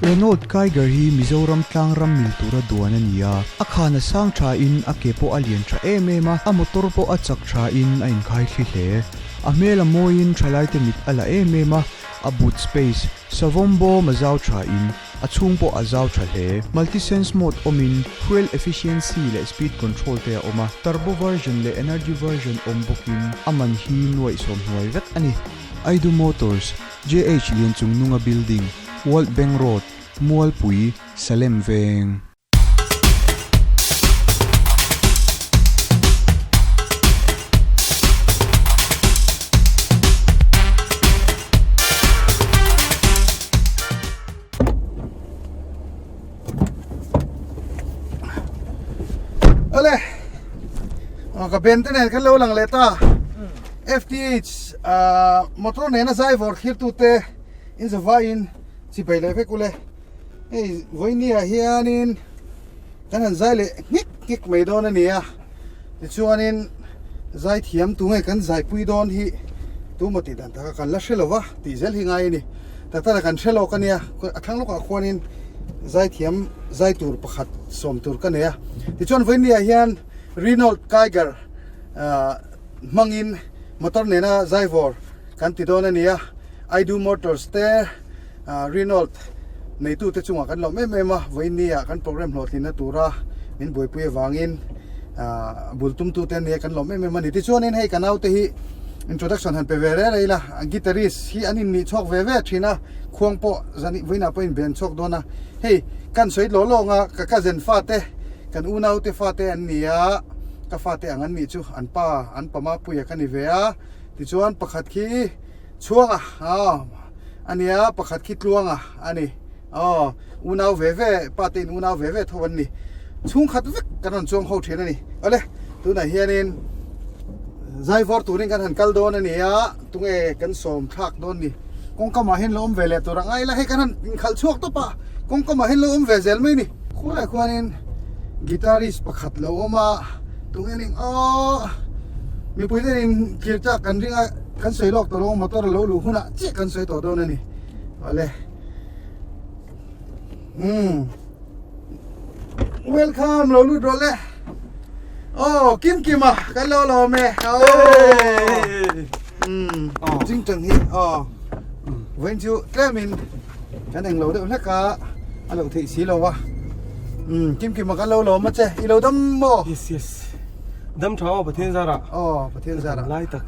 Renault Kiger hi Mizoram tlang ram mil tura duan a ni a, a khan a sang tha in a ke pawh a lian tha em em a, a motor pawh a chak tha in a inkhai thli hle. A hmel a mawiin thalaite mit a la em em a, a boot space, savawm bawm a zau tha in a chhung pawh a zau tha hle. Multi-sense mode awmin fuel efficiency leh speed control te a awm a, turbo version leh energy version awm bawkin a man hi nuaih sawm hnuai vek a ni. Aidu Motors, JH Lianchungnunga Building, World Bank Road, Mualpui, Salem Veng. Ale ka ben te nen kan lo lang leh ta FTH motor nena zai vawr thlir tu te in zavaiin chibai leh vek ule hei vawinia hianin kan han zai leh nghek nghek mai dawn a ni a tichuanin zai thiam tu nge kan zai pui dawn hi tumaw tih dan taka kan la hre lo va tih zel hi ngai a ni tak tak a kan hre lawk a nia a thlang lawkah khuanin zai thiam zai tur pakhat sawm tur ka nei a tichuan vawinia hian Renault Kiger ah hmangin motor nena zai vawr kan ti dawn a ni a Aidu Motors te ah Renault neitu te chungah kan lawm em em a vawinia kan program hlawhtlinna tura min buaipui avangin ah bul tumtu te ania kan lawm em em a ni tichuanin hei ka naute hi introduction han pe ve reng reng ila guitarist hi an innih chhuak ve ve thin a khuang pawh zan vawiinah pawh a inben chhuak dawn a hei kan sawi tlawh lawng a ka cousin fate kan unaute fate an ni a ka fate ang an nih chu an pa an pa mapuia ka ni ve a tichuan pakhat khi Chhuanga aw a nia pakhat khi Tluanga a ni aw unau ve ve pa te in unau ve ve tho an ni chhungkhat vek kan rawn chuang ho thin a ni awle tunah hianin zai vawr turin kan han kal dawn a ni a tunge kan sawm thlak dawn ni kawngkamah hian lo awm ve leh tur a ngai la hei kan han inkhalh chhuak tawp a kawngkamah hian lo awm ve zel mai a ni khulaiah khuanin guitarist pakhat lo awm a tunge ning aw mipui ten in thlir chak kan ring a. Kan sawi lawk tawh lo motor a lo luh hunah chiah kan sawi tawh dawn a ni. Awle. Umm. Welcome lo lut rawh le. Oh, Kim Kima kan lo lawm e. Oh. Umm. Ching chang hi. Oh. Vawiin chu tlemin kan englo deuh hlek a, a loh theih si lo a. Umm, Kim Kima kan lo lawm a che. I lo dam maw? Yes, yes. Dam tha aw Pathian zarah. Aw Pathian zarah. Lai tak.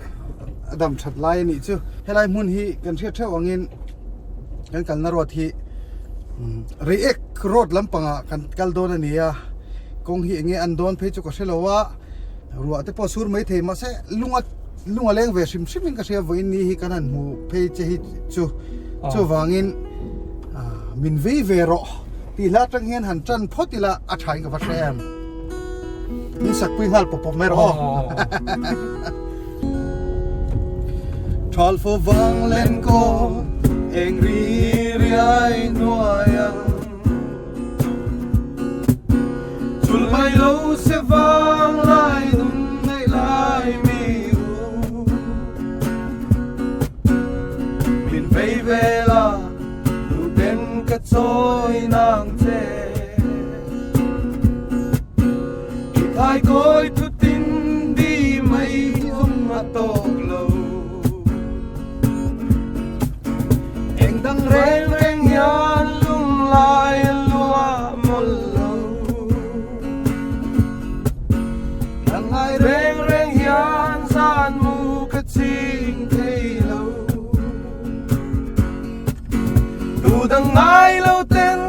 A dam that lai a nih chu. Helai hmun hi kan hriat theuh angin kan kalna road hi Reiek road lampangah kan kal dawn a ni a. Kawng hi enge an dawn phei chu ka hre lo a. Ruah te pawh sur mai thei mahse lunga lunga leng ve hrim hrim in ka hria vawiin ni hi kan han hmu phei che hi chu chuvangin min vei ve rawh tih hla atang hian han tan phawt ila a tha in ka va hre em. Min sak pui nghal pawp pawp mai rawh aw. Thal fo vang len ko eng ri riai hnuai ang Chul mai lo se vang lai nun nei lai mi u Min vei ve la nu ten ka chawi nang che Ki thai kawi thu tin di mai zawng a tawk lo Eng dang reng reng hian lunglai a luah mawlh lo Langlai reng reng hian zan mu ka ching thei lo Tu dang ngai lo ten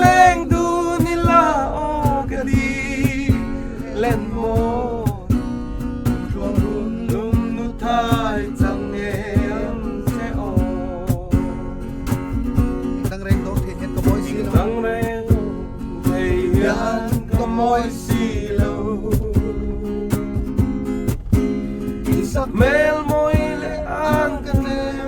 leng dun ila aw ka di len maw Thuang run lum nu thai chang nge ang che aw Dang reng dawr thei hian ka mawi si lo Dang reng thei hian ka mawi si lo Isak hmel mawi leh ang ka nem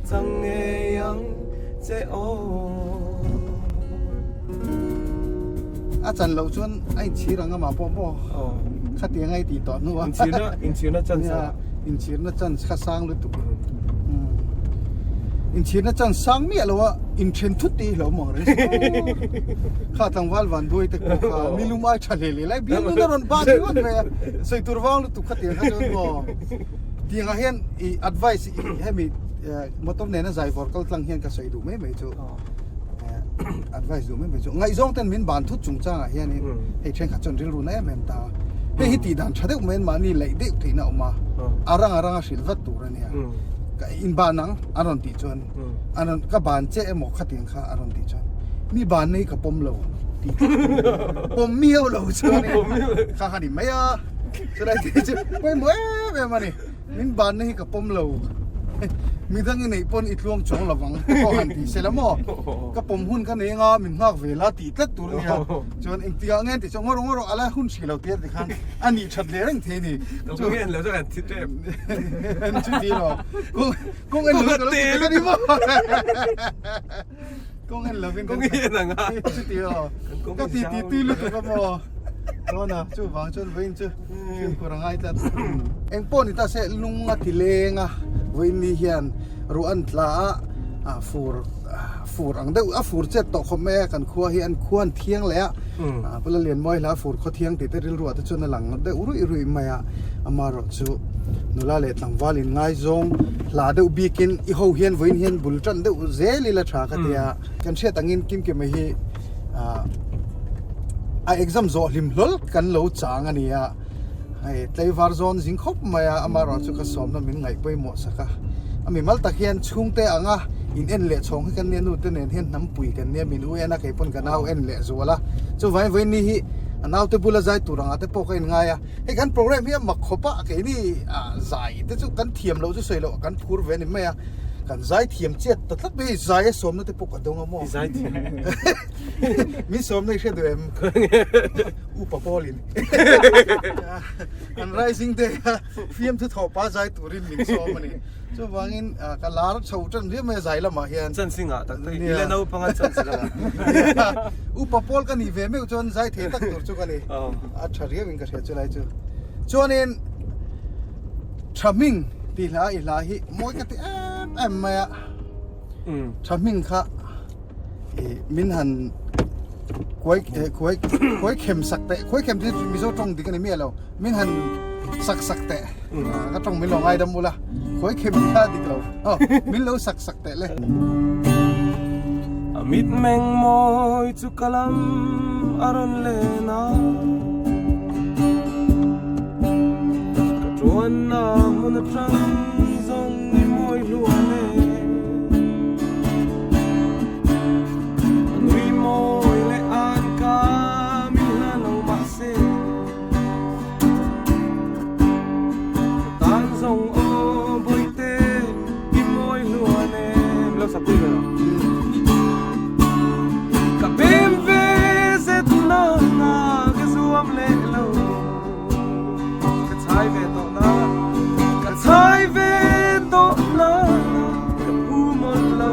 chang ngei ang che aw. A chan loh chuan a inchhir ang amah pawh maw khatiang a i tih tawh hnu a. Inchhirna inchhirna chance a. Inchhirna chance kha sang lutuk. Inchhirna chance sang miah lo a inthen thut tih hi hlauhawm ang reng si. Kha tlangval van duai te pawh kha nilum ai tha hle hle lai bial nun a rawn ban ringawt mai a. Sawi tur vang lutuk khatiang kha chuan maw. Tiangah hian i advice hemi motor nena zai vawr kal tlang hian ka sawi duh mai mai chu advice duh mai mai chu ngaihzawng ten min ban thut chungchangah hianin hei thenkhat chuan rilru na em em ta hei hi tih dan tha deuh mai mahni laih deuh theihna a awm a a rang a ranga hrilh vat tur a nia ka inban ang a rawn tih chuan a rawn ka ban che emaw khatiang kha a rawn tih chuan mi ban nei ka pawm lo tih pawm miau lo chuan kha kha ni mai a chulai te chu pawimawh em em a ni. Min banna hi ka pawm lo. Midang i neih pawn i tluang chuang lo vang pawh han ti se la maw? Ka pawm hun ka nei anga min nghak ve la tih tlat tur a nia. Chuan engtikah nge an tih chuan ngaw rawh ngaw rawh a la hun hrih lo tir tikhan a nih that leh reng thei a ni. Ka kawng en lo chuan kan thi tep. Chuti lo. Kawng en lo ka lo ti ta ni maw? Kawng en lovin Kawng hi en ang a. Chuti aw. Ka ti ti tui lutuk a maw. Chuan a chu vang chuan vawiin chu fimkhur a ngai tlat. Eng pawh ni ta se lung a ti leng a vawiin ni hian ruah an tla a a fur fur ang deuh a fur chet tawh khawp mai a kan khua hi an khua an thiang leh a a bula lian mawi hla fur khaw thiang tih te rilru ah te chuan a lang deuh ruih ruih mai a amaherawh chu nula leh tlangval in ngaizawng hla deuh bikin i ho hian vawiin hian bul tan deuh zel ila tha ka ti a kan hriat angin Kimkima hi ah a exam zawh hlim hlawl kan lo chang a ni a hei tlaivar zawn zing khawp mai a amaherawh chu ka sawmna min ngaih pawimawh sak a a mimal tak hian chhungte anga in en leh chhawng hi kan nia nu te nen hian hnam pui kan nia min u en a kei pawn ka nau en leh zual a chuvangin vawiin ni hi a naute bula zai tur angah te pawh ka in ngai a. Hei kan program hi a mak khawp a, keini zai te chu kan thiam loh chu sawi loh kan phur ve a ni mai a, kan zai thiam chiat ta tlat mai, zai a sawmna te pawh ka dawng a maw? I zai thiam. Min sawmna i hre duh em? Upa Paul-in an Rising Day a fiamthu thawhpa zai turin min sawm a ni. Chuvangin ka lar chho tan riau mai a zai lamah hian. Chance ngah tak tak i la naupang a chance la ngah. Upa pawl ka nih ve meuh chuan zai thei tak tur chu ka ni. A tha riau in ka hria chulai chu. Chuanin tha hming tih hla i hla hi mawi ka ti em em mai a. Tha hming kha i min han kuai kuai kuai khem sak teh kuai khem tih Mizo tawng dik a ni miah lo. Min han sak sak teh ka tawng min lo ngaidam ula khawi khem kha dik lo min lo sak sak teh le. A mitmeng mawi chu ka lam a rawn len a, ka tuanna hmun atang zawng i mawi hluan e. A nui mawi leh an ka min hla lo mahse. Tan zawng aw bawihte i mawi hluan em lo sak pui ve lo. Ka pem ve zet na na ka zuam leh lo ka chhai ve tawh na ka chhai ve tawh na ka phu mawlh lo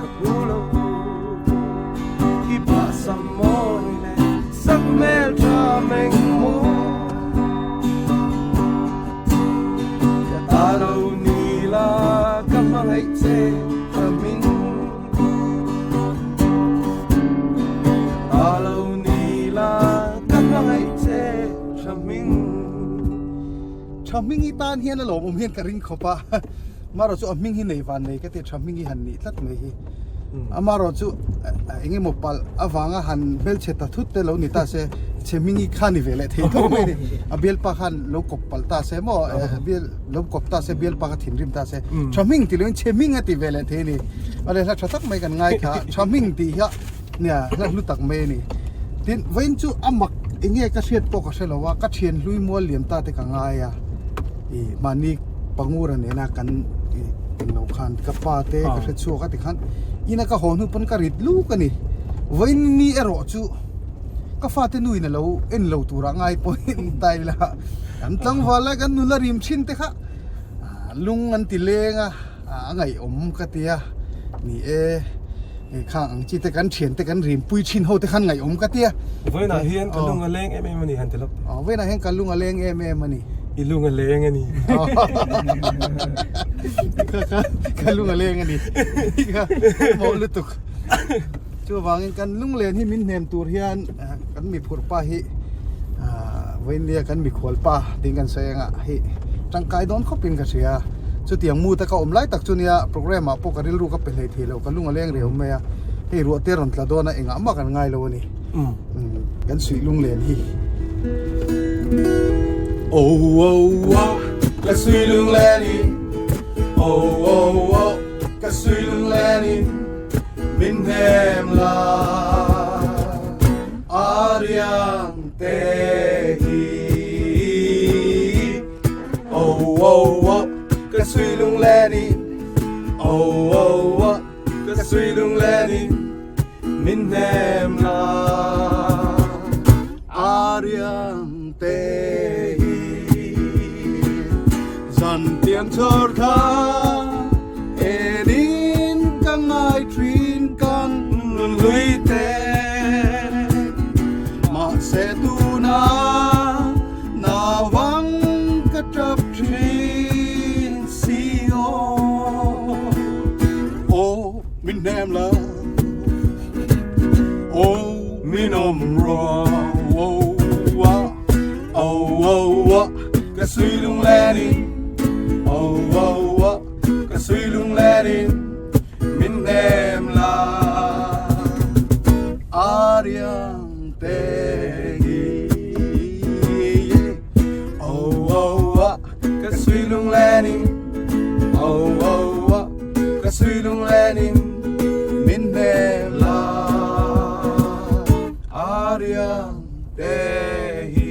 ka phu lo i bahsam mawi leh Sak hmel tha meng maw Ka ta lo ni la ka hmangaih che ka hming Ka ta lo ni la ka hmangaih che tha hming Tha hming hi tan hian a lawmawm hian ka ring khawp a Marawh chu a hming hi nei van nei ka ti tha hming hi han nih tlat mai hi. Amaherawhchu eng emaw palh avanga han hmelchhe ta thut te lo ni ta se chhe hmingi kha ni ve leh thei tho mai a ni. A bialpa khan lo kawp palh ta se maw bial lo kawp ta se bialpa kha thinrim ta se tha hming ti loin chhe hming a ti ve leh thei a ni. A lehla tha tak mai kan ngai kha tha hming tih hi nia hla hlu tak mai a ni. Tin vawiin chu a mak eng nge ka hriat pawh ka hre lo a ka thian hlui mual liam ta te ka ngai a ih mahni pangura nena kan ih englo khan ka pa te ka hre chhuak a tikhan ina ka haw hnu pawn ka rit luk a ni vawiin ni erawh chu ka fate nu in alo en lo turah ngai pawhin ta ila kan tlangval lai kan nula rim thin te kha lung an ti leng a. a ngaihawm ka tia ni e khang ang chi te kan thian te kan rim pui thin ho te khan ngaihawm ka tia. Vawiinah hian ka lung a leng em em a ni han ti lawk teh. Aw vawiinah hian ka lung a leng em em a ni. I lung a leng a ni. Ka lung a leng a ni. Ka mawh lutuk. Chuvangin kan lunglen hi min hnem tur hian kan mi phurh pa hi vawiinnia kan mikhual pa tiin kan sawi anga hei tangkai dawn khawp in ka hria chutiang mu te ka awm lai tak chu nia program ah pawh ka rilru ka pe hlei thei lo ka lung a leng riau mai a hei ruah te rawn tla dawn a engah mah kan ngai lo a ni kan suih lunglen hi Oh oh oh ka suih lunglen hi Oh oh oh ka suih lunglen hi Min hnem la Ariang te hi Oh oh oh ka sui lung len i Oh oh oh ka sui lung len i Min hnem la Ariang te hi Zan tiang chawr kha enin ka ngai thin kan nun lui te Mahse tuna nauvang ka tap thin si aw Aw min hnem la Aw min awm rawh aw Oh oh oh ka sui lung len in Oh oh oh ka sui lung len in min hnem la Ariang te hi Oh oh oh ka sui lung len in Oh oh oh ka sui lung len in min hnem la Ariang te hi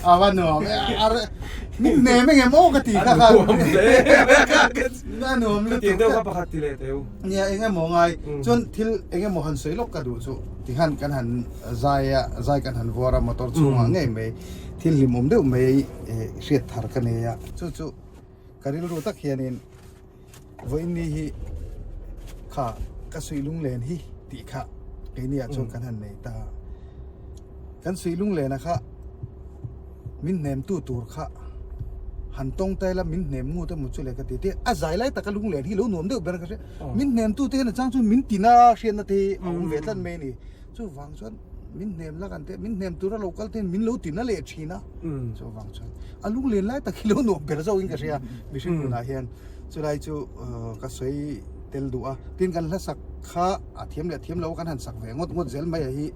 A va nuam e a min hnem eng emaw ka ti kha kha a nuam lutuk Tiang deuh kha pakhat ti leh teu. Nia eng emaw ngai chuan thil eng emaw han sawi lawk ka duh chu tikhan kan han zai a zai kan han vuar a motor chhungah ngei mai thil hlimawm deuh mai hriat thar ka nei a chu chu ka rilru tak hianin Vawiinni hi kha ka suih lunglen hi tih kha keini ah chuan kan han nei ta a, kan suih lunglena kha min hnem tu tur kha han tawng tai la min hnem ngut emaw chu le ka ti te a zai lai taka lunglen hi lo nuam deuh ber ka hria min hnem tu te hian a chang chu min tina hriatna te hi a awm ve tlat mai a ni. Chuvang chuan min hnem la kan te min hnem tura lo kal te min lo tina leh thin a chuvang chuan a lunglen lai tak hi lo nuam ber zawk in ka hria mihring nunah hian chulai chu ka sawi tel duh a tin kan hla sak kha a thiam leh thiam lo kan han sak ve ngawt ngawt zel mai a hi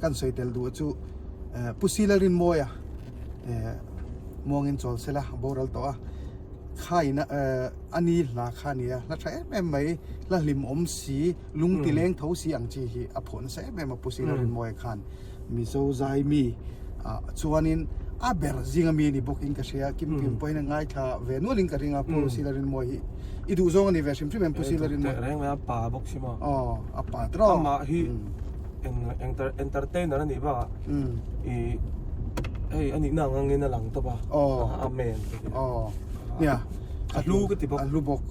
kan sawi tel duh chu Pu Sila Rinmawia muangin chawl sela boral tawh a. Khaina a ni hla kha a nia, hla tha em em mai, hla hlimawm si, lung ti leng tho si ang chi hi a phuah nasa em em a Pu Sila Rinmawia khan Mizo zai mi ah chuanin a ber zinga mi a ni bawk in ka hria, Kim Kim pawhin a ngaithla ve nual in ka ring a Pu Sila Rinmawia hi i duh zawng a ni ve hrim hrim em Pu Sila Rinmawia. Reng mai a pa bawk si maw. Aw a pa tawh. Amah hi entertainer a nih bakah i hei a nihna ang angin a lang tawp a. Aw. Amen. Aw. Nia. A hlu ka ti bawk. A hlu bawk.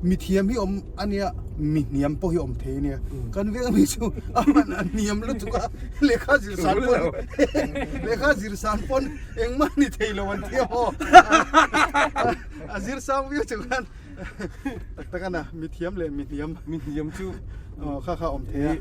Mi thiam hi awm a nia, mi hniam pawh hi awm thei a nia. Kan veng ami chu a hman a hniam lutuk a, lehkha zir san pawn lehkha zir san pawn engmah ni thei lo an tia maw. A zir sang viau chu khan tak tak a na, mi thiam leh mi hniam. Mi hniam chu Aw kha kha awm thei a.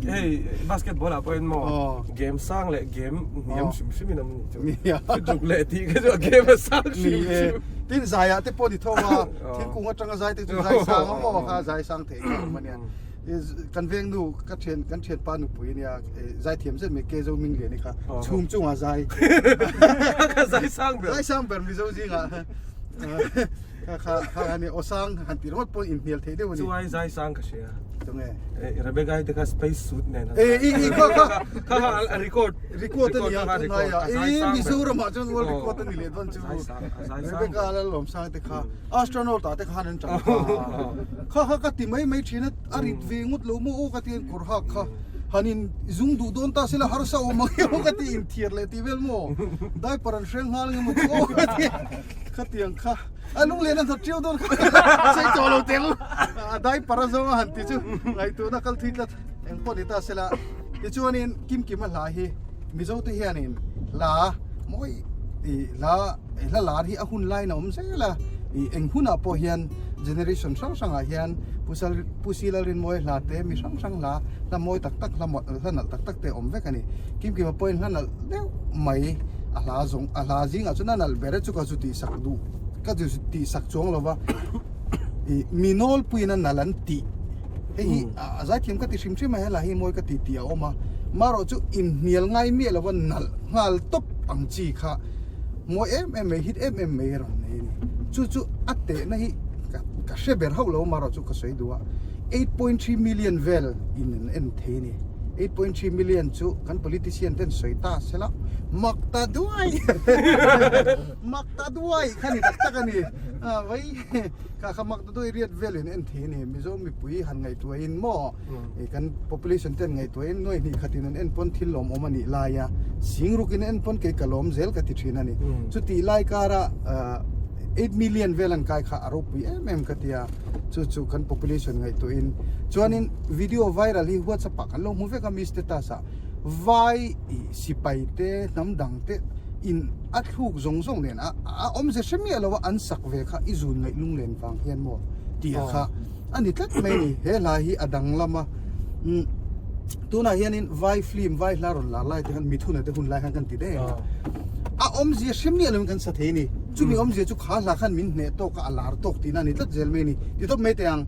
Hei basketball ah pawhin maw game sang leh game hniam hrim hrim in awm ni chu. Tuk leh tih kha chu a game a sang hrim hrim. Tin zai ah te pawh ni tho a, thingkung atanga zai te chu zai sang a maw kha zai sang thei kha awm a nia. Kan veng nu ka thian kan thianpa nupui ania zai thiam zet mai Kezo Mingliani kha chhum chungah zai. Kha zai sang ber. Zai sang ber Mizo zingah. Kha kha kha ani osang han ti ringawt pawh inhnial theih deuh a ni. Chuai zai sang ka hria. Tunge? Eh Rebecca te kha space suit nen. Eh i i kha kha kha kha a record record a ni a tunai a. Eh Mizoram ah chuan world record a ni leh dawn chu. Rebecca la lawm sang te kha astronaut ah te khan an tang kha. Kha kha ka ti mai mai thin a a rit ve ngawt lo maw aw ka ti a kawr hak kha. Han in zung duh dawn ta sela harsa awm ang emaw ka ti inthiar leh tih vel maw diaper an hreng nghal emaw chu aw ka ti khatiang kha a lunglen a hnawt ṭiau dawn kha chei tawh lo teng a diaper a zawng a han ti chu ngaihtuahna kal thui tlat eng pawh ni ta sela tichuanin Kimkim a hla hi Mizo te hianin hla mawi ih hla hla lar hi a hun lain a awm zel a ih eng hunah pawh hian generation hrang hrangah hian Pu Pu Silalrinmawia hla te mi hrang hrang hla hla mawi tak tak hla hla nalh tak tak te a awm vek a ni. Kimkima pawhin hla nalh deuh mai a hla zawng a hla zingah chuan a nalh ber e chu ka zu tihsak duh ka zu tihsak chuang lo va ih mi nawlpuiin a nalh an tih hei hi a zaithiam ka ti hrim hrim a helai hi mawi ka ti tih a awm a marawh chu inhnial ngai miah lo va nalh nghal tawp ang chi kha mawi em em mai hit em em mai a rawn nei a ni chu chu a tehna hi ka ka hre ber hauh lo marawh chu ka sawi duh a 8.3 million vel in an en thei a ni 8.3 million chu kan politician ten sawi ta sela mak ta duai mak ta duai kha ni tak tak a ni a vai kha kha mak ta duai riat vel in en thei a ni mizo mipui han ngaihtuahin maw kan population ten ngaihtuahin nuai hnih khatin an en pawn thil lawmawm a nih lai a singruk in en pawn kei ka lawm zel ka ti thin a ni chutih lai kara 8 million vel an kai kha a ropui em em ka tia chu chu kan population ngaihtuahin chuanin video viral hi whatsapp ah kan lo hmu vek a mi status ah vai sipai te hnam dang te in a thluk zawng zawng nen a a awmze hre miah lo a an sak ve kha i zun ngaih lunglen vang hian maw tih kha a ni tlat mai a ni he hla hi a danglam a umm tunah hianin vai film vai hla rawn lar lai te khan mithuna te hun lai khan kan ti daih a a awmzia hre miah lo in kan sa thei a ni chumi awmzia chu kha hla khan min hneh tawk a a lar tawk tihna a ni tlat zel mai a ni ti tawp mai teh ang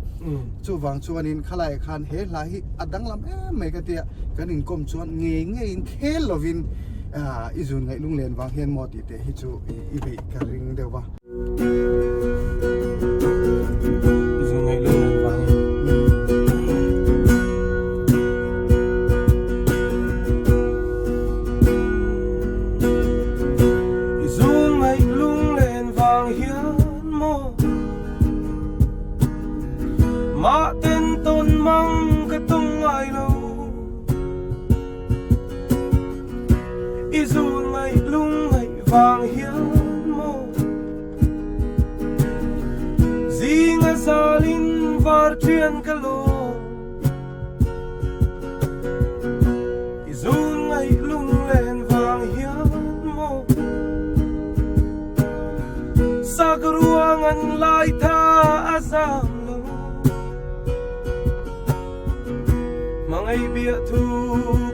chuvang chuanin khalaiah khan he hla hi a danglam em mai ka tia kan inkawm chuan ngei ngeiin khel lovin i zun ngaih lunglen vang hian maw tih teh hi chu i beih ka ring deuh va. I zun ngaih lunglen vang hian. I zun ngaih lunglen vang hian maw Mah ten tawn mang ka tawng ngai lo. I zun ngaih lung ngaih vang hian maw Zing a zalin var thian ka lawm I zun ngaih lung len vang hian maw Sak ruang an lai tha a zam lo Hmangaih biah thu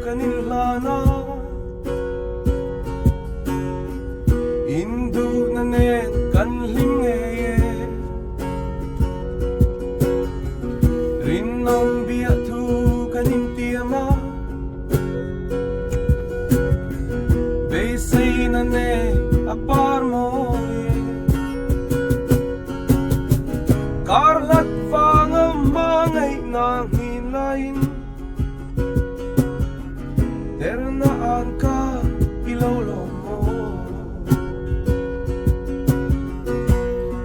kan inhlan a, induhna nen kan hlim ngei e. Rinawm biah thu kan intiam a, beiseina nen a par mawi e. Kar hlat vanga hmangaihna nghin laiin Terna an ka i lo lawm maw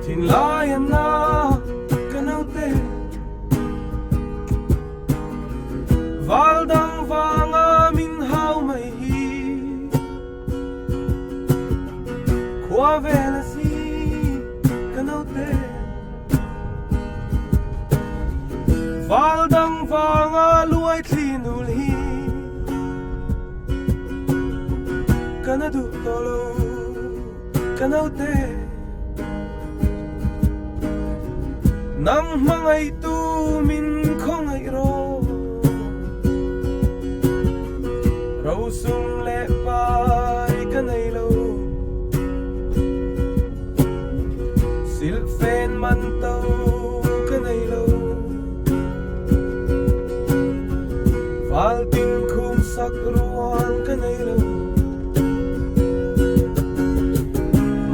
Thinlai a na ka naute Val dang vanga min hau mai hi Khua vel a si ka naute Val dang vanga luai thli nul hi Ka na duh tawh lo ka naute Nang hmangaih tu min khawngaih rawh Rosum leh pai ka nei lo Silhfen man to ka nei lo Valtin khum sak rual ka nei lo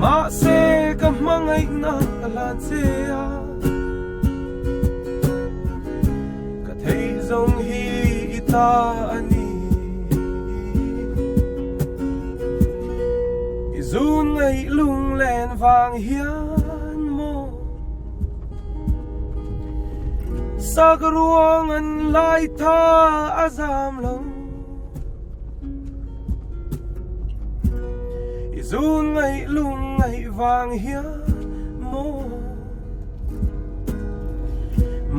Mahse ka hmangaihna ka hlan che a Ka theih zawng hi i ta a ni I zun ngaih lunglen vang hian maw. Sakruang an lai tha a zam lo. I zun ngaih lung ngaih vang hian maw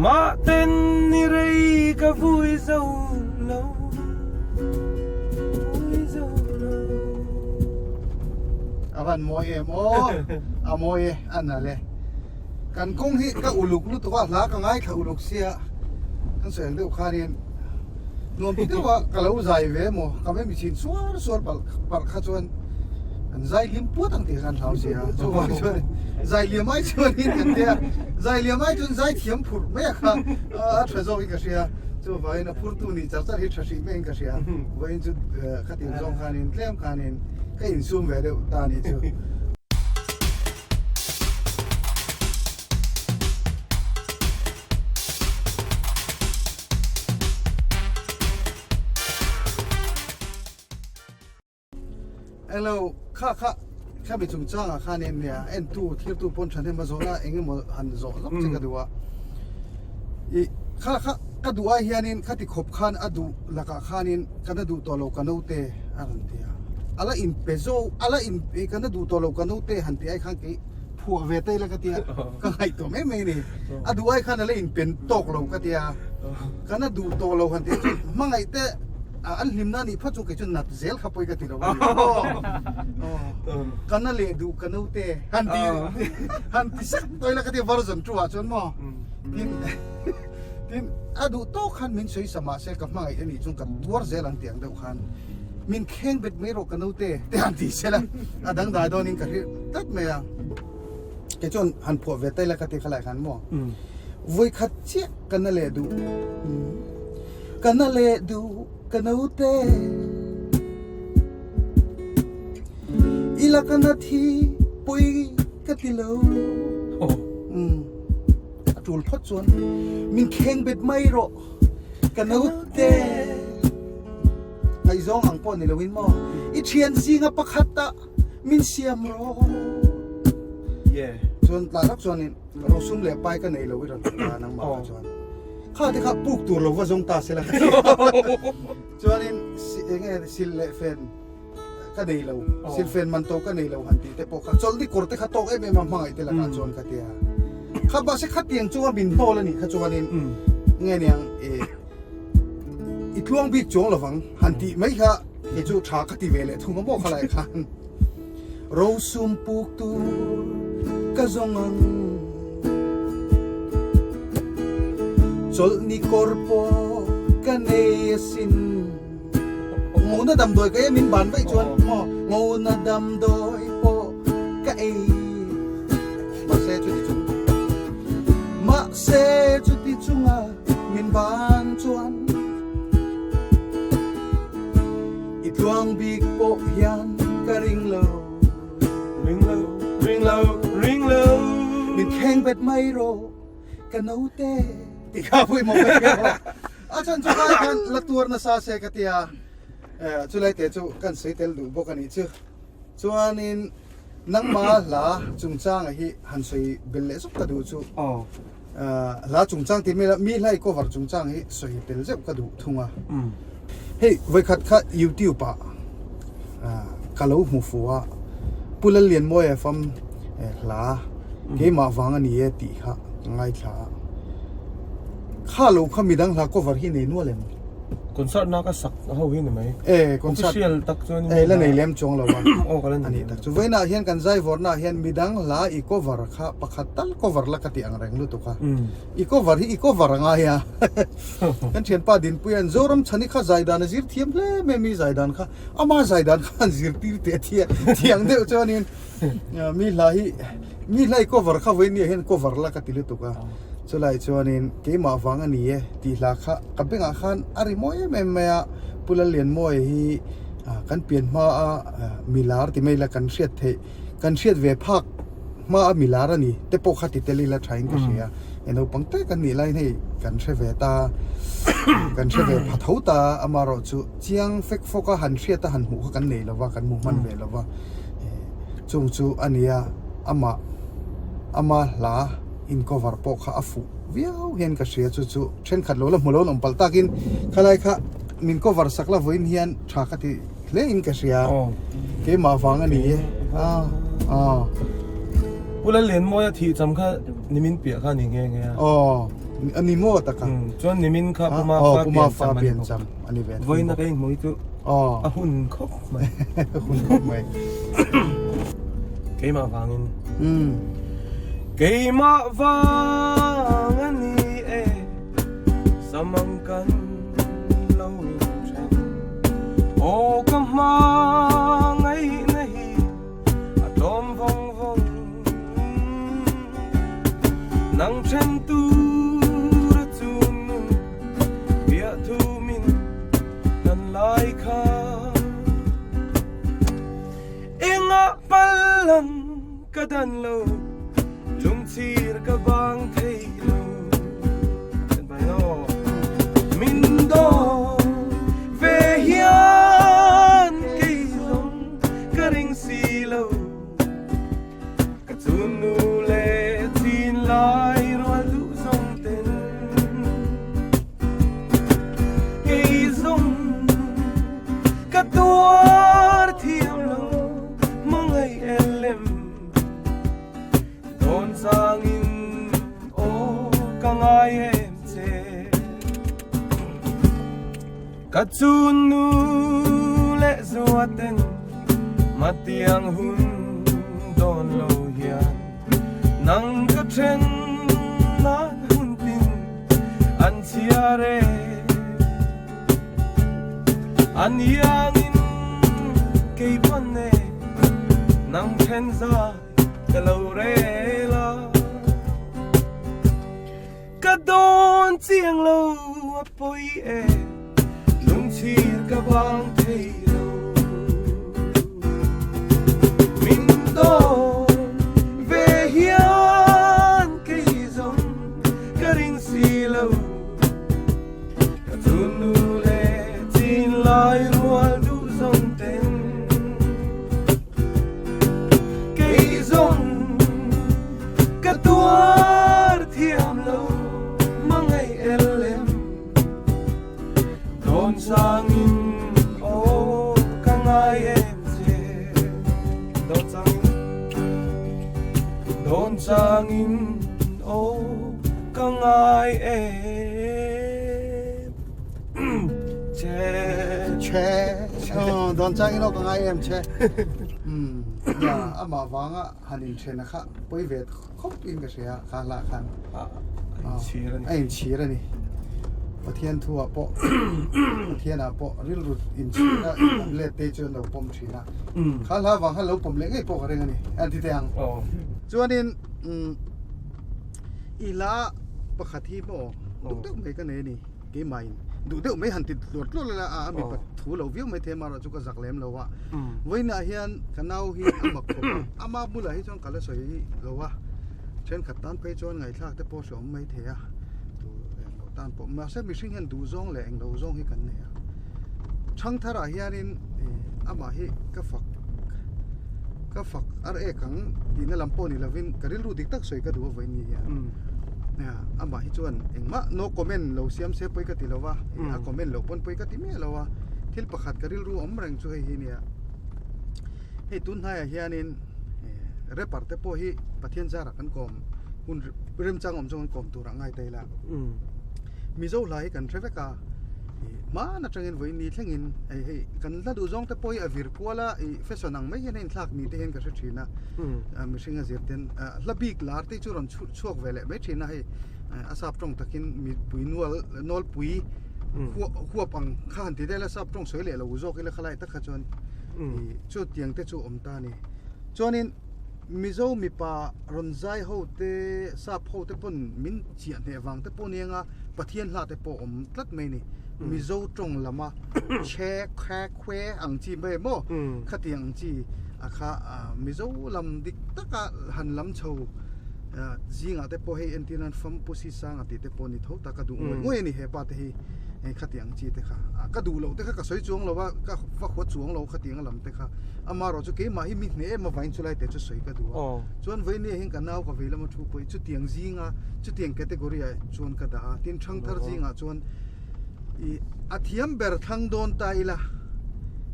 Mah ten ni rei ka vui zo lo Vui zo lo. A van mawi em aw, a mawi e a nalh e. Kan kawng hi ka uluk lutuk a, hla ka ngaithla uluk sia kan sawi ang deuh khanin nuam ti deuh a ka lo zai ve emaw ka hmeh michin suar suar palh palh kha chuan kan zai hlim puat ang tih kha kan hlau sia chuvang chuan zai liam ai chuanin kan tia zai liam ai chuan zai thiam phurh mai a kha a tha zawkin ka hria chuvangin a phurtu nih char char hi tha hrih maiin ka hria vawiin chu khatiang zawng khanin tlem khanin ka insum ve deuh ta a nih chu. Hello, kha kha kha mi chungchang ah khan en nia en tu thlir tu pawn thahnem a zawhna eng emaw han zawh lawk che ka duh a i kha kha ka duh ai hianin khati khawp khan a duh lakah khanin ka na duh tawh lo ka naute a rawn ti a ala in pe zo ala in ka na duh tawh lo ka naute han tih ai khan kei phuah ve ta ila ka tia ka ngaihtuah mai mai a ni a duh ai khan ala in pen tawk lo ka tia ka na duh tawh lo han tih chu hmangaih te an hlim na nih phawt chu kei chu nat zel kha pawi ka ti lo a ni ka na leh duh ka naute han ti han ti sak tawh ila ka tia version two ah chuan maw tin Tin, a duh tawk khan min sawi sa mahse ka hmangaih a nih chuan ka tuar zel ang tih ang deuh khan min kheng bet mai rawh ka naute te han ti sela a dangdai dawnin ka hrilh tlat mai a. Kei chuan han phuah ve taila ka ti kha lai khan maw vawi khat chiah ka na leh duh ka na leh duh ka naute ila ka na thi pawi ka ti lo. A tul phawt chuan min kheng bet mai rawh ka naute ngaihzawng ang pawh ni loin maw i thian zinga pakhat ah min siam rawh chuan tlai tak chuanin rosum leh pai ka nei lo i rawn ti ta nangmah kha chuan kha te kha puk tur lo va zawng ta sela chuanin enge sil leh fen ka nei lo silfen man to ka nei lo han tih te pawh kha chawlhni kawr te kha tawk em em a hmangaih te lakah chuan ka tia kha mahse khatiang chunga min hnawl a nih kha chuanin nge niang i tluang bik chuang lovang han tih mai kha kei chu tha ka ti ve leh thung a maw khalai khan rosum puk tur ka zawng ang chawlhni kawr pawh ka nei asin. Ngona damdawi ka ei min ban vaih chuan maw ngona damdawi pawh ka ei mahse chuti chung mahse chuti chunga min ban chuan i tluang bik pawh hian ka ring lo ring lo ring lo ring lo min kheng bet mai rawh ka naute ti kha pawimawh ka hria bawk. A chhan chu kai khan la tuar nasa se ka tia, chulai te chu kan sawi tel duh bawk a nih chu. Chuanin nangma hla chungchanga hi han sawi bel leh zuk ka duh chu. Hla chungchang tih mai la, mi hla i cover chungchang hi sawi tel zeuh ka duh thung a. Hei vawikhat kha YouTube ah ka lo hmu fu a, Pu Lallianmawia fam hla keimah vang a ni e tih kha ka ngaithla a. Kha lo kha midang hla cover hi nei nual em? Concert na ka sak ho hi ni mai. E concert official tak chuan e la nei lem chuang lo a. Aw ka la nei. Ani tak chu vawiinah hian kan zai vawrna ah hian midang hla i cover kha pakhat tal cover la ka tih ang reng lutuk a. I cover hi i cover a ngai a. Kan thianpa Dinpuia'n Zoram chhani kha zai dan a zir thiam hle mai mi zai dan kha ama zai dan kha an zirtir teh a thia thiang deuh chuanin mi hla hi mi hla i cover kha vawiin nia hian cover la ka ti lutuk a. Chulai chuanin keimah vang a ni e tih hla kha ka bengah khan a ri mawi em em mai a, Pu Lallianmawia hi kan pian hma a milar ti mai la kan hriat theih kan hriat ve phak hma a milar a ni te pawh kha ti tel ila thain ka hria e naupang te kan nih laiin hei kan hre ve ta kan hre ve pha tho ta amaherawh chu chiang fek fawk a han hriat a han hmuh kha kan nei lova kan hmu hman ve lova chung chu a nia amah ama hla in cover pawh kha a fuh. viau hian ka hria chu chu thenkhat lo la hmu lo an awm palh takin khalai kha min cover sak la vawiin hian tha ka ti hle in ka hria keimah vang a ni e a a Pu Lallianmawia thih cham kha nimin piah kha a ni nghe nghe a. Aw a ni maw taka. Chuan nimin kha Pu Mafa pian cham a ni bawk. Vawiin a ka inhmuh hi chu a hun khawp mai. A hun khawp mai. Keimah vangin. Keimah vang a ni e samang kan lo inthen. Aw ka hmangaihna hi a tlawm vawng vawng. Nang then tur a chun nun piah thu min hlan lai kha. Engah pallang ka dan lo lungchir ka bang thei lo Min dawn ve hian kei zawng ka ring si lo Ka chun nu leh chin lai rual duh zawng ten Kei zawng ka tuar thiam lo hmangaih elem Dawn changin aw ka ngai em che Ka chun nu leh zua ten matiang hun dawn lo hian Nang ka then nan hun tin an chhiar e An iangin kei pawn e nang then zai ka lo rel a Ka dawn chiang lo a pawi e lungchhir ka bang thei lo Min dawn ve hian kei zawng ka ring si lo Ka chun nu leh chin lai rual duh zawng ten Kei zawng ka tuar thiam lo hmangaih el em Dawn changin aw ka ngai em che Dawn changin Dawn changin aw ka ngai em che. Che dawn changin aw ka ngai em che. Umm ya amah vanga han inthen a kha pawi ve khawp in ka hria kha hlah khan a inchhir a ni. A inchhir a ni. Pathian thu ah pawh Pathian ah pawh rilru inchhir a an let te chu an lo pawm thin a. Kha hla vang khan lo pawm leh ngei pawh ka ring a ni. An ti teh ang. Chuanin umm I hla pakhat hi maw duh deuh mai ka nei a ni keimahin duh deuh mai han ti tluar tluar la a mi pat thu lo viau mai thei amaherawh chu ka zak lem lo a vawiinah hian ka nau hi a mak khawp a ama bulah hi chuan ka la sawi lo a thenkhat tan phei chuan ngaihthlak te pawh hreawm mai thei a tu englo tan pawh mahse mihring hian duh zawng leh englo zawng hi kan nei a thangtharah hianin amah hi ka fak ka fak ar ek ang tihna lam pawh ni lovin ka rilru dik tak sawi ka duh a vawiin ni hian amah hi chuan engmah no comment lo siam se pawi ka ti lo va a comment loh pawn pawi ka ti miah lo a thil pakhat ka rilru awm reng chu hei hi nia hei tun hnaiah hianin rapper te pawh hi Pathian zarah kan kawm hun remchang awm zawng kan kawm tur ah ngai ta ila Mizo hla hi kan hre vek a hman atangin vawiin ni thlengin hei hei kan hla duh zawng te pawh hi a vir kual a ih fashion ang mai hian a inthlak ni te hian ka hre thin a mihring a zir ten hla bik lar te chu rawn chhut chhuak ve leh mai thin a hei a sap tawng takin mipui nual nawlpui huap ang kha han ti deuh ila sap tawng sawi leh lo zawk ila khalai tak kha chuan ih chu tiang te chu awm ta a ni chuanin Mizo mipa rawn zai ho te sap ho te pawn min chiah hneh vang te pawh nia nga Pathian hla te pawh awm tlat mai ni. Mizo tawng lama che khe khe ang chi mai maw khatiang ang chi a kha Mizo lam dik taka han lam chho zingah te pawh hei entir nan Fampusi Sanga tih te pawh ni tho tak a duh ngawih ngawih a ni hepa te hi. Hei khatiang chi te kha ah ka duh loh te kha ka sawi chuang lo a ka va huat chuang lo khatiang a lam te kha amaherawh chu keimah hi mi hneh em avangin chulai te chu sawi ka duh a chuan vawinia hian ka nau ka vei lama thu pawh hi chutiang zinga chutiang category ah chuan ka dah a tin thangthar zingah chuan ih a thiam ber thlang dawn ta ila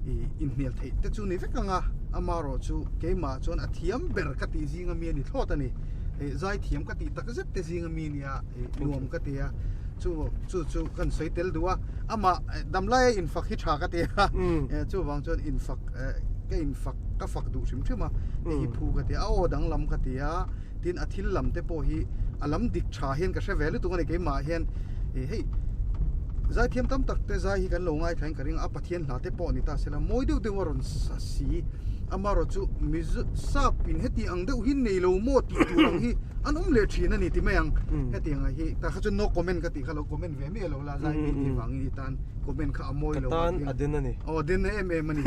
ih inhnial theih te chu ni vek ang a amaherawh chu keimah chuan a thiam ber ka tih zinga mi a ni thlawt a ni ih zai thiam ka tih tak zet te zinga mi nia ih nuam ka ti a. Chu chu chu kan sawi tel duh a, amah damlaia infak hi tha ka ti a, chuvang chuan infak ka infak ka fak duh hrim hrim a, hei hi phu ka ti a, a aw danglam ka ti a, tin a thil lam te pawh hi a lam dik tha hian ka hre ve lutuk a ni keimah hian hei zaithiam tam tak te zai hi kan lo ngaithla in ka ring a, a Pathian hla te pawh ni ta sela mawi deuh deuh a rawn sa si, amaherawhchu Mizo sap in heti ang deuh hi nei lo maw tih tur ang hi an awm leh thin a ni ti mai ang hetiang ah hi tah kha chuan no comment ka tih kha lo comment ve miah lo la zai mi tih vangin i tan comment kha a mawi lo ka tan a den a ni aw den em em a ni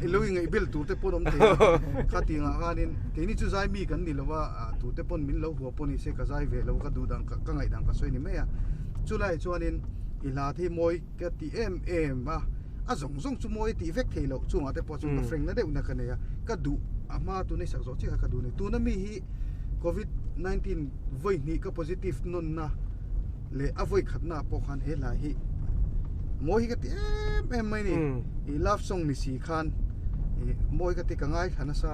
i lo ingaih bel tur te pawn awm thei a kha tiang ah khanin keini chu zai mi kan ni lo a tu te pawn min lo hua pawh ni se ka zai ve lo ka duh dan ka ngaih dan ka sawi ni mai a chulai chuanin i hla te hi mawi ka ti em em a a zawng zawng chu mawi tih vek thei loh chungah te pawh chuan ka frank na deuh na ka nei a ka duh a hma tuna i sak zawh chiah kha ka duh a ni tuna mi hi Covid 19 vawi hnih ka positive nawnna leh a vawi khatna ah pawh khan he hla hi mawi hi ka ti em em mai ni ih love song ni si khan ih mawi ka ti ka ngaithla nasa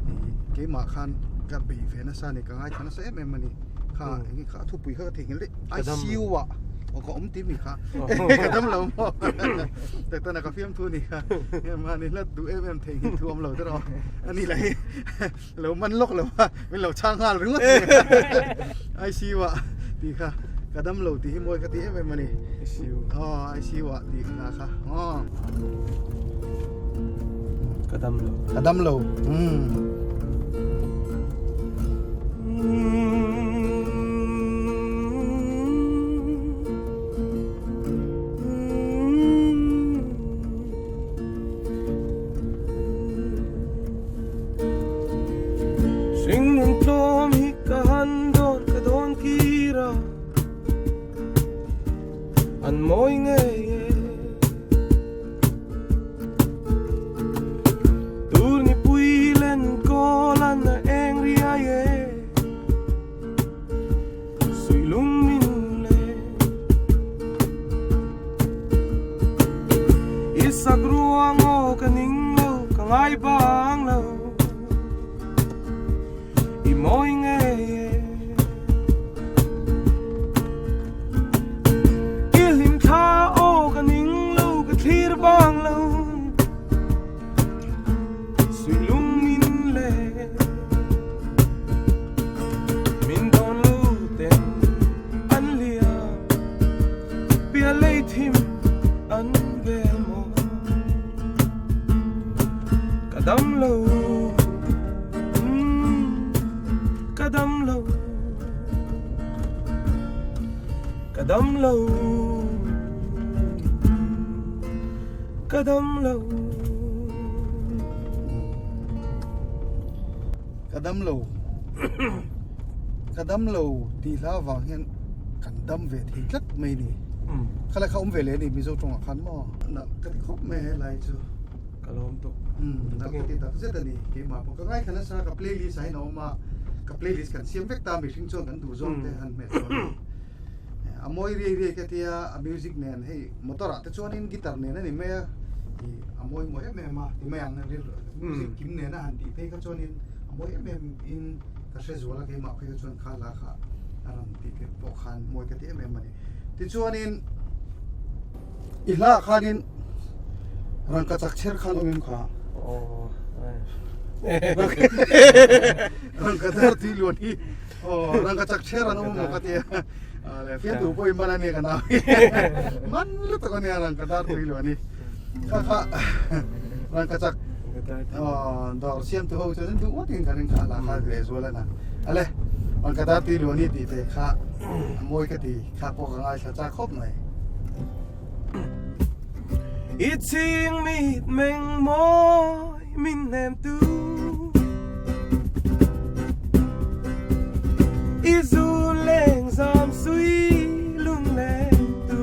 ih keimah khan ka bei ve nasa a ni ka ngaithla nasa em em a ni kha eng kha a thupui kha ka theihnghilh daih ICU ah aw ka awm ti mi kha ka dam lo maw tak tana ka fiamthu ni kha mahni hlat duh em em theihnghilh thu awm lo te rawh a ni lah hi. Lo man lawk lo a, min lo chhang nghal ringawt ni. ICU ah tih kha ka dam lo tih hi mawi ka ti em em a ni. ICU. Aw ICU ah tih hla kha. Aw. Ka dam lo. Ka dam lo. Um. Hringnun tlawm hi ka han dawn ka dawn kir a, an mawi ngei e. Tur nipui len kawl an a eng riai e, suih lung min le. I sak ruang aw ka ning lo ka ngai bang lo I mawi ngei e I hlim thla aw ka ning lo ka thlir bang lo Suih lung min le Min dawn lo ten an liam Bia lei thim an bel maw Ka dam lo Ka dam lo Ka dam lo Ka dam lo. Ka dam lo. Ka dam lo tih hla avang hian kan dam ve thei tlat mai ni. Khalai kha awm ve leh a ni Mizo tawngah khan maw? Nalh ka ti khawp mai helai chu. Ka lawm tawh. Nalh ka ti tak zet a ni. Keimah pawh ka ngaithla nasa ka playlist ah hian a awm a. Ka playlist kan siam vek ta mihring chuan kan duh zawng te han hmeh chuan. A mawi riai riai ka tia a music nen hei motor ah te chuanin guitar nen a ni mai a ih a mawi mawi em em a ti mai ang music kim nen a han tih phei kha chuanin a mawi em em in ka hre zual a keimah phei kha chuan kha hla kha a rawn tih tirh pawh khan mawi ka ti em em a ni tichuanin i hla ah khanin rangkachak chher khan awm em kha rangkachar tui luan hi Aw rangkachak chher an awm maw ka ti a le fiamtu pawh i man a nia ka nau hi man lutuk a nia rangkadar tui lo a ni kha kha rangkachak aw dawr siamtu ho chuan an duh ngawt in ka ring kha a la kha leh zual a na ale rangkadar tui lo a ni tih te kha a mawi ka ti kha pawh ka ngaithla chak khawp mai. I chhing mit meng mawi min hnem tu I zu leng zam sui lung leng tu.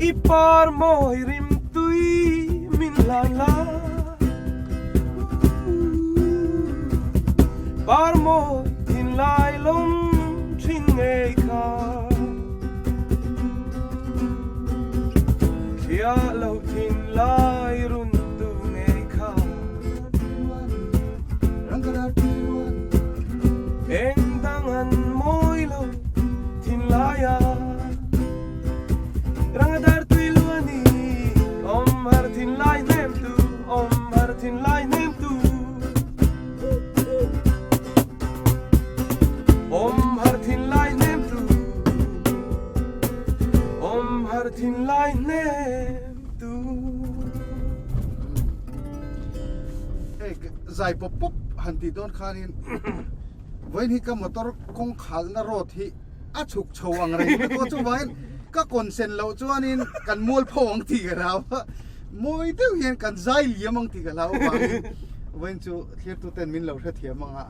I par mawi rim tui min hlan la Par mawi thinlai lawm thin ngei kha Thliah loh thinlai run tu ngei kha Eng dang an mawi lo thinlai a Ranga dar tui lu a ni Awm har thinlai hnem tu Awm har thinlai hnem tu Awm har thinlai hnem tu Awm har thinlai hnem tu Hei zai pawp pawp han tih dawn khanin vawiin hi ka motor kawng khalhna road hi a chhuk chho ang reng lutuk a chuvangin ka kawnsen loh chuanin kan mual pho ang tih ka hlau a mawi deuh hian kan zai liam ang tih ka hlau avangin vawiin chu thlirtu ten min lo hrethiam ang a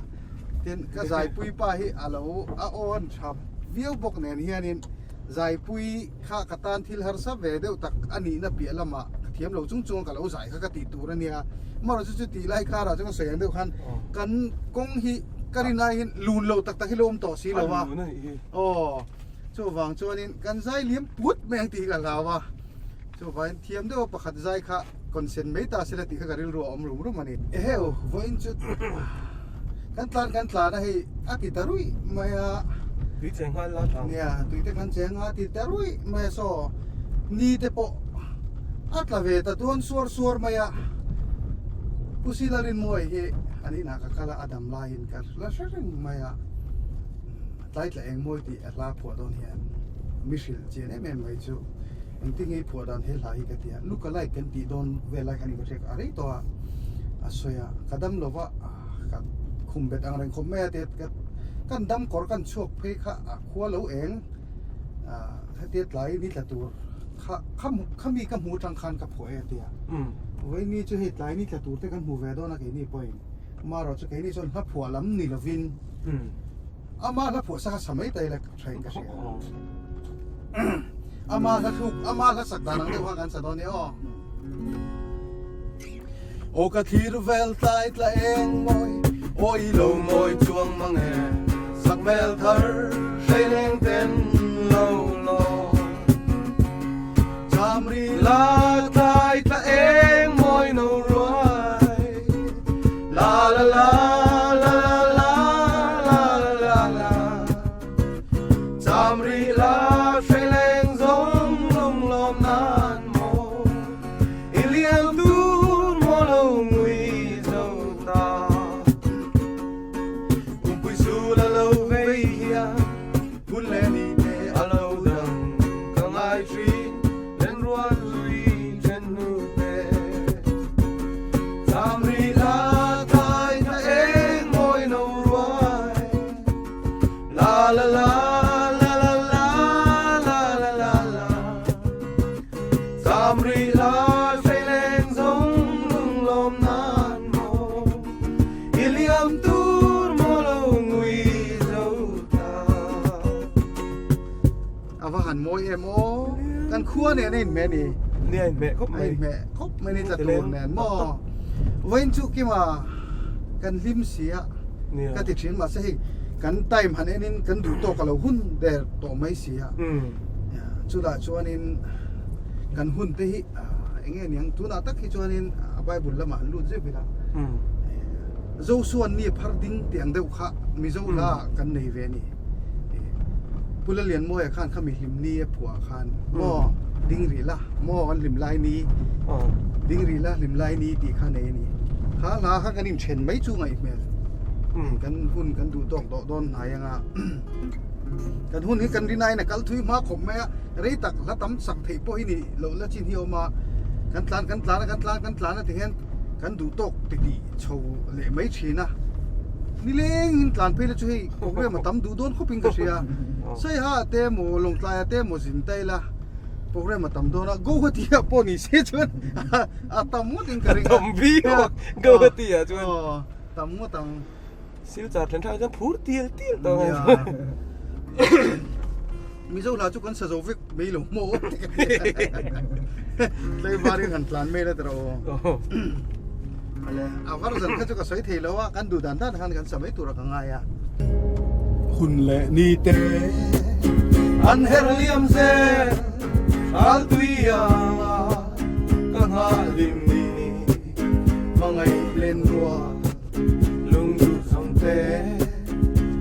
tin ka zaipui pa hi a lo a aw an tha viau bawk nen hianin zaipui kha ka tan thil harsa ve deuh tak a nihna piah lamah ka thiam lo chung chung a ka lo zai kha ka tih tur a nia amaherawhchu chu chu tih lai karah chuan ka sawi ang deuh khan kan kawng hi Ka rin aiin lun lo tak tak hi lo awm tawh si lo a. Aw, chuvang chuanin kan zai liam put mai ang tih hi ka hlau a. Chuvangin thiam deuha pakhat zai kha consent mai ta sela tih kha ka rilru a awm rum rum a ni. Eheu, vawiin chu kan tlan kan tlan a hei a ti ta ruih mai a. Tui cheng nghal la tlang. Nia, tui te kan cheng a ti ta ruih mai a saw ni te pawh a tla ve ta dawn suar suar mai a. Pu Silarinmawia hi an inah ka kal a. A dam laiin ka la hre reng mai a, tlai tla eng mawi tih a hla phuah dawn hian mi hrilh chian em em mai chu engtin nge i phuah dan he hla hi ka ti a, look alike kan tih dawn vel lai khan in ka hriat a rei tawh a, a sawi a, ka dam lo va ka khum bet ang reng khawp mai a ti a, kan dam kawr kan chhuak phei kha a khua lo eng hetia tlai ni tla tur kha khami ka hmu atang khan ka phuah e a ti a, vawiin ni chu hei tlai ni tla tur te kan hmu ve dawn a keini pawhin. Amaherawh chu keini chuan hla phuah lam ni lovin ama hla phuah sak a sa mai ta ila tha in ka hria. Ama hla thluk, ama hla sak dan ang deuh khan kan sa dawn nia aw. Aw ka thlir vel tlai tla eng mawi, aw i lo mawi chuang mang e, sak hmel thar hrei leng ten lo law. Cham ri la tlai tla eng mawi no ruai. La la la la la la la la la Cham ri la hrei leng zawng lung lawm nan maw I liam tur maw lo ngui zo ta Kumpui sul a lo vei hian Hun leh ni te a lo dang ka ngai thin Len rual zui then hnu te Cham ri la thai tha eng mawi no ruai La la la la la la la la la la Cham ri la hrei leng zawng lung lawm nan maw I liam tur maw lo ngui zo ta. A va han mawi em aw. Kan khua nen a inhmeh ni. Nia inhmeh khawp mai. A inhmeh khawp mai ni tla tur nen maw. Vawiin chu kima kan hlim si a ka ti thin mahse hei kan time han en in kan duh tawk a lo hun der tawh mai si a. Chutah chuanin kan hun te hi eng nge niang tunah tak hi chuanin a bible lamah an lut zeuh ila. Zosuan mi phar ding tih ang deuh kha Mizo hla ah kan nei ve a ni. Pu Lalianmawia khan kha mi hlim ni a phuah khan maw ding rih la maw kan hlim lai ni ding rih la hlim lai ni tih kha nei a ni. Kha hla kha kan inthen mai chu ngaihhmel kan hun kan duh tawk tawh dawn hnai anga kan hun hi kan rin aiin a kal thui hma khawp mai a rei tak hla tam sak theih pawh hi ni loh la chin hi a awm a kan tlan kan tlan a kan tlan kan tlan a ti hian kan duh tawk ti tih chho leh mai thin a nileng in tlan phei la chu hei program a tam duh dawn khawp in ka hria saiha te emaw lawngtlai te emaw zin ta ila program a tam dawn a Guwahati ah pawh ni se chuan a tam ngawt in ka ring a tam viau a Guwahati ah chuan tam ngawt ang Silchar thlen thlak chuan phur tial tial tawh nia. Mizo hla chu kan sa zo vek mai lo maw Tlaivarin han tlan mai la tawh aw. Ale a version kha chu ka sawi thei lo a kan duh dan dan khan kan sa mai tur a ka ngai a. Hun leh ni te an her liam zel hral tui anga ka nghah hlim ni hmangaih len rual lungduh zawng te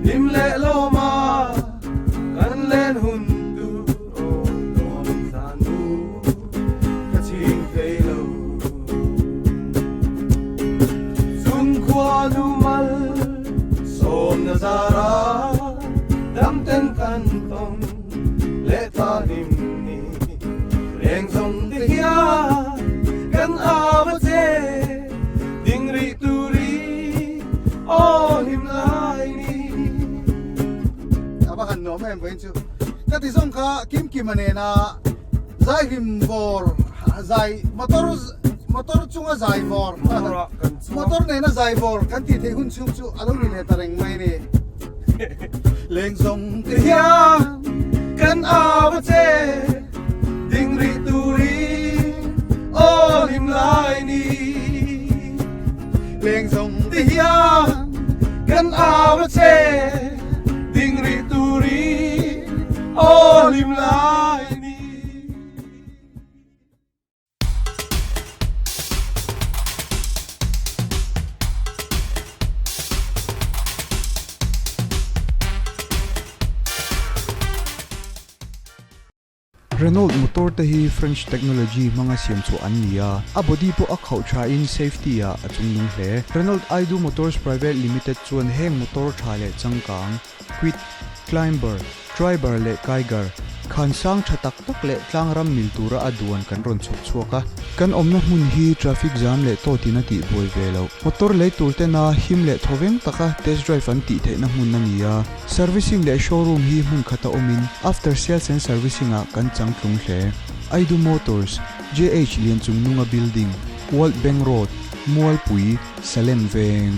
hlim leh lawm a kan len hun tur aw dawm zan u ka chhing thei lo chung khua nu mal sawmna zara dam ten kan tawng leh ta hlim ni reng zawng te hian kan au a che ding rih turin aw hlim lai ni. A va han nuam em vawiin chu ka ti zawng kha Kim Kima nena zai hlim vawr zai motor motor chunga zai vawr motor nena zai vawr kan tih theih hun chhung chu a lo ni leh ta reng mai ni. Leng zawng te hian kan au a che ding rih turin aw hlim lai ni. Leng zawng te hian kan au a che ding rih turin aw hlim lai ni. Renault motor te hi French technology hmanga siam chhuah an ni a, a body pawh a khauh thain safety ah a chungnung hle. Renault Aidu Motors Private Limited chuan heng motor tha leh changkang, Kwid, Climber, Triber leh Kiger, khan sang tha tak tak leh tlang ram mil tura a duan kan rawn chhawp chhuak a. Kan awmna hmun hi traffic jam leh tawtin a tih buai ve loh. Motor lei tur tena him leh thawveng taka test drive an tih theihna hmun a ni a. Servicing leh showroom hi hmun khata awmin after sales and servicing ah kan chang tlung hle. Aidu Motors, JH Lianchungnunga Building, World Bank Road, Mualpui, Salem Veng.